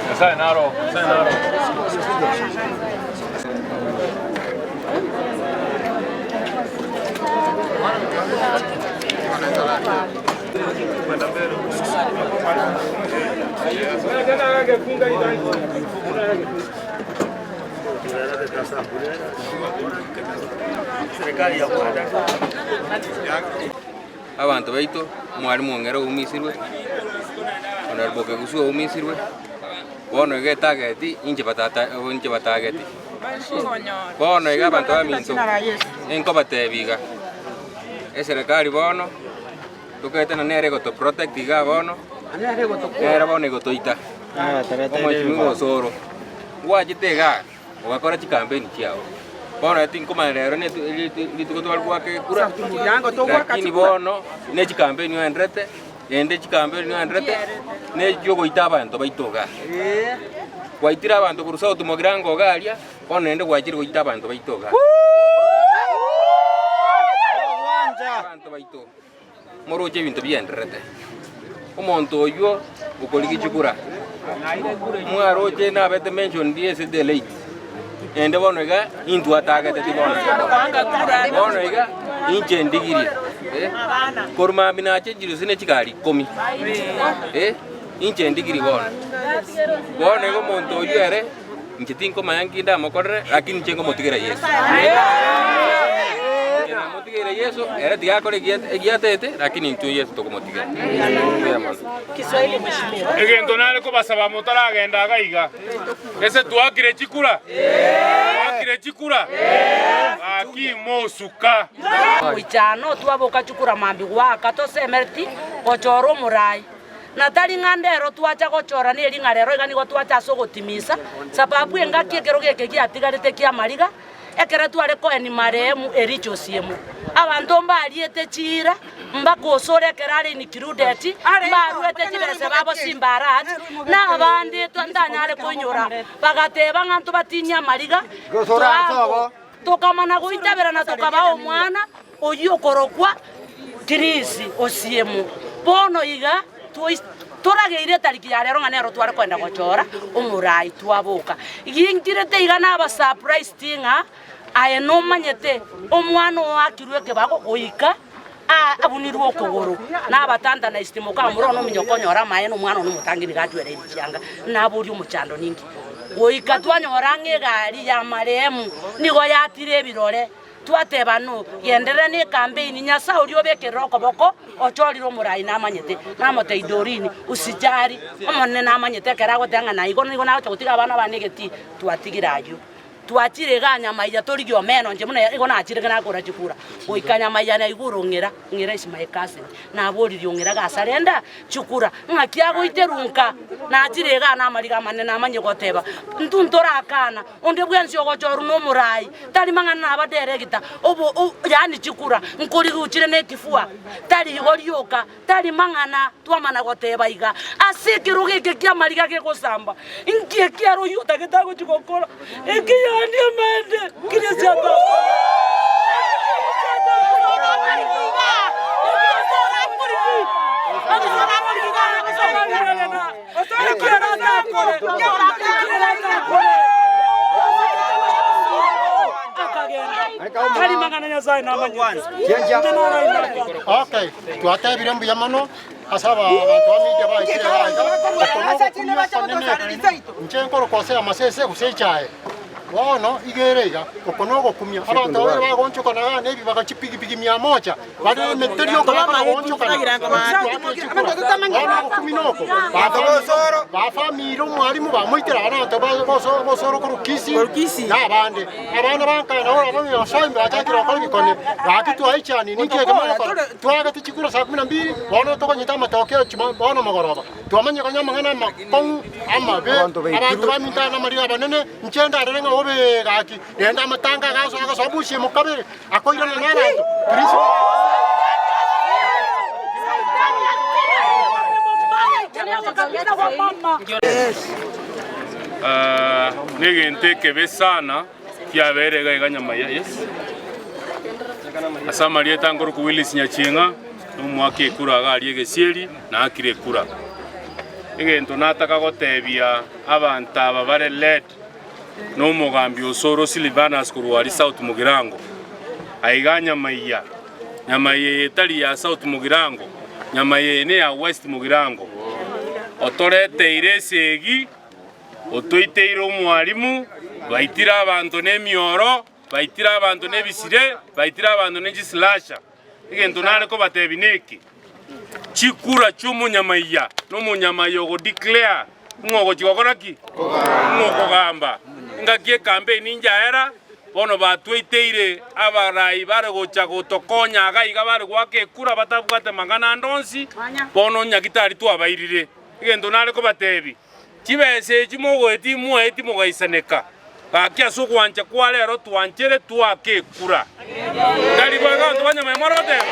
Nyasae naro, Nyasae naro. Abanto baito, omwalimu ong'ere oumisirwe, Honourable Kegusu oumisirwe, bono iga etageti inche batata inche batageti. Bono iga abanto baminto, ninkobatebi iga, eserekari bono, tokete na nere egoto protect igaa bono, nere bono egotoita, omweshimiwa Osoro, gwachete igaa. Ogakora chikampeni chiao. Bono tinkomanya rero rituko tware goaka ekura, lakini bono ne chikampeni oenderete, naende chikampeni oenderete ne echiogoita abanto baito igaa. Gwaitire abanto korwa South Mugirango iga aria, bono naende gwachire goita abanto baito igaa. Abanto baito. Moroche ebinto bigendererete. Omonto oyio okorigia chikura, mwaroche nabete mentioned ase the late, naende bono iga intwe atageteti bono. Bono iga inche ndigirie eh, korwa mambia nachenchire gose ne chigari ikomi eh, inche ndigirie bono. Bono iga omonto oyio ere. Inche tinkomanya nki ndamokorere, lakini inche nkomotigera Yeso. Inche namotigeire Yeso, ere tiga akore egia- egiatete, lakini intwe Yeso tokomotigera. Mbuya mono. Egento nare kobasaba motaragenda iga iga, ese twakire chikura? Twakire chikura? Gaki mosuka. Omoichano twaboka chikura mambia goaka tosemereti gochora omorai. Na tari ng'a ndero twacha gochora neri ng'a rero iga nigo twacha ase ogotimisa, sababu engaki ekerogo eke giatigarete ki'amariga, ekero tware koeni marehemu Elija Osiemo. Abanto mbariete chiira, mpaka osore ekero are included, mbaruete chibese babo chimbarach, na abande ntanyare koinyora, bagateba ng'a ntobatinyie amariga, toango tokamana goitabera na tokabaa omwana oyio okorokwa Chris Osiemo. Bono iga torageire etariki ya rero ng'a nero tware kogenda gochora omorai twaboka. Ginkirete iga naba surprised ng'a aye nomanyete omwana oo oakirwe ekebago goika abunirwe okogoro nabatantanized mokamura one ominyoka onyore amaene omwana one omotangi nigo achwereiri chianga naboria omochando ninki. Goika twanyora ng'a egari ya marehemu nigo yatire ebirore. Twateba, No, genderera nekambeini, Nyasae oria obekerere okoboko ochorire omorai namanyete, namotebia Doreen, usijali, Omonene namanyete ekero agoteba ng'a naigo nigo nagocha gotiga abana bane egetii, twatigire ayio. Twachire igaa nyamaiya torigie omeno inche buna igo nachire nakora chikura, goika nyamaiya naigure ong'ira, ng'ira is my cousin, naboririe ong'ira gasarenda chikura, ng'aki agoiterwa nka, nachire igaa namariga amanene namanye goteba, intwe ntorakana. Onde bwensi ogochorwa nomoraai, tari mang'ana nabaderegita, obo o yaani chikura, nkoriruchire nekifua, tari igo rioka, tari mang'ana twamana goteba iga, ase ekerogo eke ki'amariga gegosamba, inki ekiaro oyio otagete agochia gokora? Eki yaani amaene, Kristo atakora. Okay, twatebire mbuya mono ase abanto ba media baikire iga iga, oko nogokumia okonene, inche nkorokwa ase amasese gose echae. Bono iga ere iga, oko nogokumia, abanto abare bagoonchokana iga nebibaga chipigipigi mia moja, bare emete rioka bakona goonchokana, bono ogokumia noko, bafamire omwalimu bamoitera abana abanto bosoro korwa Kisii na abande. Abana ba nka nabo abwo Nyasae bachakire gokora ebikone, gaki twaichani ninki eke mogokora? Twagete chikura saa kumi na mbili, bono tokonyete amatoke chuma bono mogoroba. Twamanyire konya amang'ana amakong'u amabe, abanto baminto aya namariga abanene, inche ndarere ng'a obe gaki, rende amatanga agasoa agasoa busia mokabere, akoirana nabanto, please. Negento ekebe sana kiabeire iga iga nyamaiya, yes. Ase amarieta nkorokwa Willis Nyachieng'a. Nomoake ekura iga aria egesieri, naakire ekura. Egento nataka gotebia abanto aba bare led nomogambi Osoro Silvanus korwa aria South Mugirango, aiga Nyamaiya, Nyamaiya eye etari ya South Mugirango, Nyamaiya eye neya West Mugirango, otoreteire esegi, otoiteire omwalimu, baitire abanto nemioro, baitire abanto nebisire, baitire abanto ne chisilasha. Egento nare kobatebia neke, Chikura chi'omonyamaiya nomonyamaiya ogo declare ng'a ogochia gokora ki? Ng'a okogamba. Engaki ecampaign inchaera, bono batweiteire abarai bare gocha gotokonya iga iga bare goaka ekura batabwate mang'ana ande onsi, bono nyagitari twabairire. Egento nare kobatebia, chibesa echi mogoetia imoeti mogaisaneka, gaki ase ogwancha kwa rero twanchere toake ekura. Tari bo abanto ba nyama mware goteba?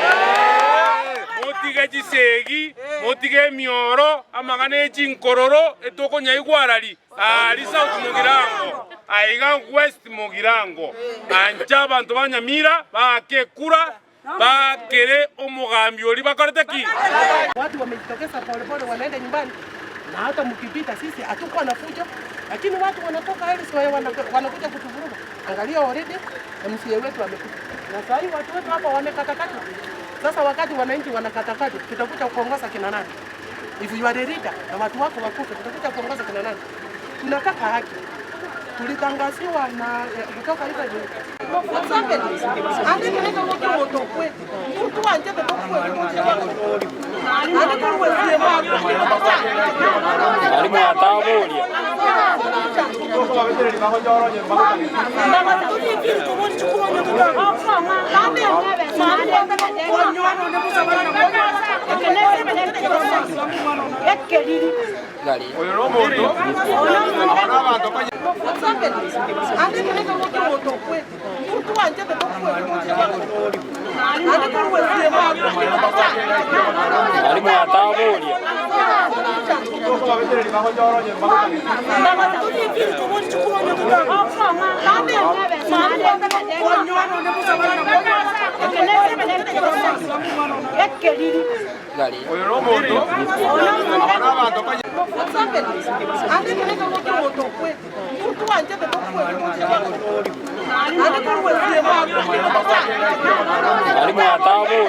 Motige chisegi, motige emioro, amang'ana e chinkororo etokonyaigwa arari aari South Mugirango, aiga West Mugirango. Ancha abanto ba Nyamira baake ekura, baakere omogambi oria bakorete ki? Watu wamejitokeza polepole wanaenda nyumbani na hata mkipita sisi hatukuwa na fujo, lakini watu wanatoka elsewhere wanakuja kutuvuruga. Angalia already MCA wetu amekufa na saa hii watu wetu hapa wamekatakatwa. Sasa wakati wananchi wanakatakatwa, tutakuja kuongoza kina nani? If you are a leader na watu wako wakufe, tutakuja kuongoza kina nani? Tunataka haki. Tulitangaziwa na kutoka hivyo. What's happening? Ande kineka wote wote kwetu. Tuanje Mwalimu ataboria. What's happening? Ande kineka wote wote kwetu. Mwalimu ataboria. What's happening? Ande kineka wote wote kwetu. Mwalimu ataboria.